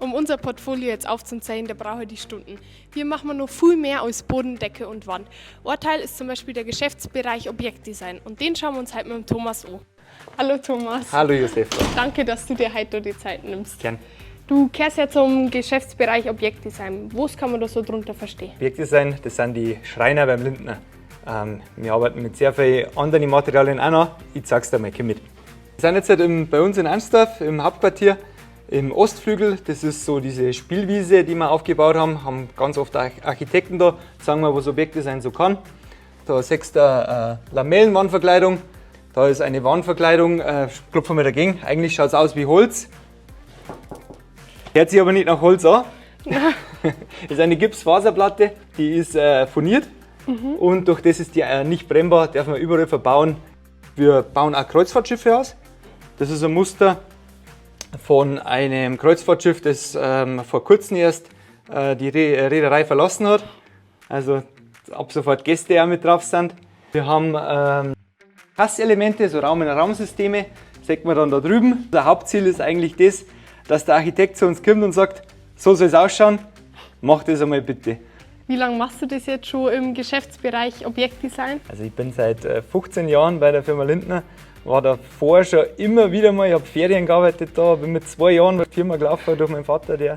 Um unser Portfolio jetzt aufzuzählen, da brauche ich die Stunden. Wir machen noch viel mehr als Boden, Decke und Wand. Oa Teil ist zum Beispiel der Geschäftsbereich Objektdesign und den schauen wir uns heute mit dem Thomas an. Hallo Thomas. Hallo Josefa. Danke, dass du dir heute die Zeit nimmst. Gern. Du kehrst ja zum Geschäftsbereich Objektdesign. Was kann man da so drunter verstehen? Objektdesign, das sind die Schreiner beim Lindner. Wir arbeiten mit sehr vielen anderen Materialien auch noch. Ich zeig's dir mal, komm mit. Wir sind jetzt halt bei uns in Ansdorf im Hauptquartier im Ostflügel. Das ist so diese Spielwiese, die wir aufgebaut haben. Haben ganz oft Architekten da, sagen wir, was Objektdesign so kann. Da siehst du Lamellenwandverkleidung. Da ist eine Wandverkleidung, klopfen wir dagegen. Eigentlich schaut es aus wie Holz. Hört sich aber nicht nach Holz an. Ist eine Gipsfaserplatte, die ist furniert und durch das ist die nicht brennbar, darf man überall verbauen. Wir bauen auch Kreuzfahrtschiffe aus. Das ist ein Muster von einem Kreuzfahrtschiff, das vor kurzem erst die Reederei verlassen hat. Also ab sofort Gäste auch mit drauf sind. Wir haben Passelemente, so Raum-in-Raum-Systeme, sieht man dann da drüben. Der Hauptziel ist eigentlich das, dass der Architekt zu uns kommt und sagt, so soll es ausschauen, mach das einmal bitte. Wie lange machst du das jetzt schon im Geschäftsbereich Objektdesign? Also ich bin seit 15 Jahren bei der Firma Lindner, war davor schon immer wieder mal, ich habe Ferien gearbeitet da, bin mit 2 Jahren bei der Firma gelaufen durch meinen Vater, der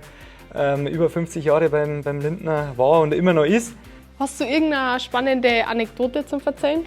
über 50 Jahre beim Lindner war und immer noch ist. Hast du irgendeine spannende Anekdote zum Erzählen?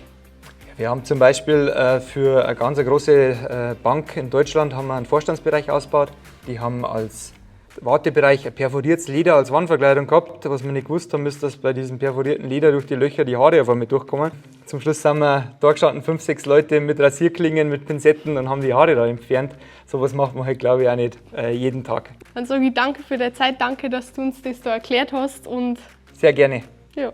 Wir haben zum Beispiel für eine ganz große Bank in Deutschland haben wir einen Vorstandsbereich ausgebaut. Die haben als Wartebereich ein perforiertes Leder als Wandverkleidung gehabt. Was wir nicht gewusst haben, ist, dass bei diesem perforierten Leder durch die Löcher die Haare auf einmal durchkommen. Zum Schluss sind wir da gestanden, fünf, sechs Leute mit Rasierklingen, mit Pinzetten und haben die Haare da entfernt. Sowas macht man halt, glaube ich, auch nicht jeden Tag. Dann sage ich danke für deine Zeit, danke, dass du uns das da erklärt hast und Sehr gerne. Ja.